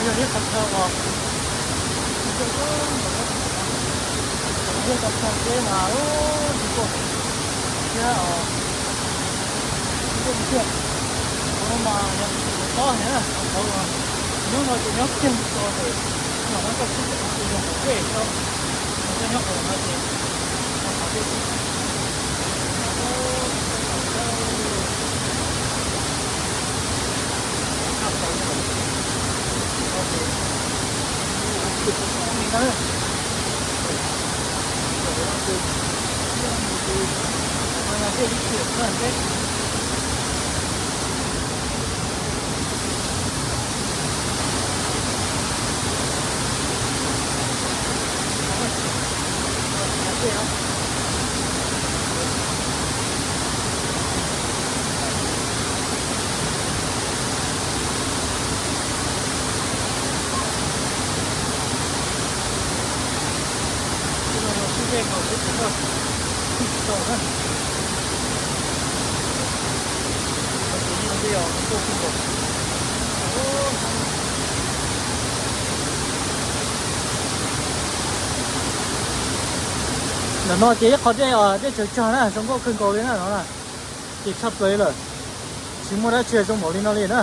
Yog ib qhov chaw uas yog tau tag teb mas tsis tuaj thiab os. Tsis tuaj tiag. Qhov no mas yog tus tob thiab na, qhov uas nyob no ces nyob kiag mus txog ces no muab coj tsheb cav no ces yog tus dej xwb. Yog coj nyob qhov no ces yog qhov dej xwb. Tshaj plaws li lawm. Ces ib tug tsis tau li na. Tawm no ces ib tug tsis tau na, dej ib txhia na deb. Tsis tau na. Ces yeej dej os zoo nkauj kawg nkaus. Ntawm no ces ib qho dej, dej tsaws tsag na, zoo nkauj kawg nkaus li na no na. Ces tshaj plaws li lawm, tsis muaj dab tsi zoo npaum li no li na.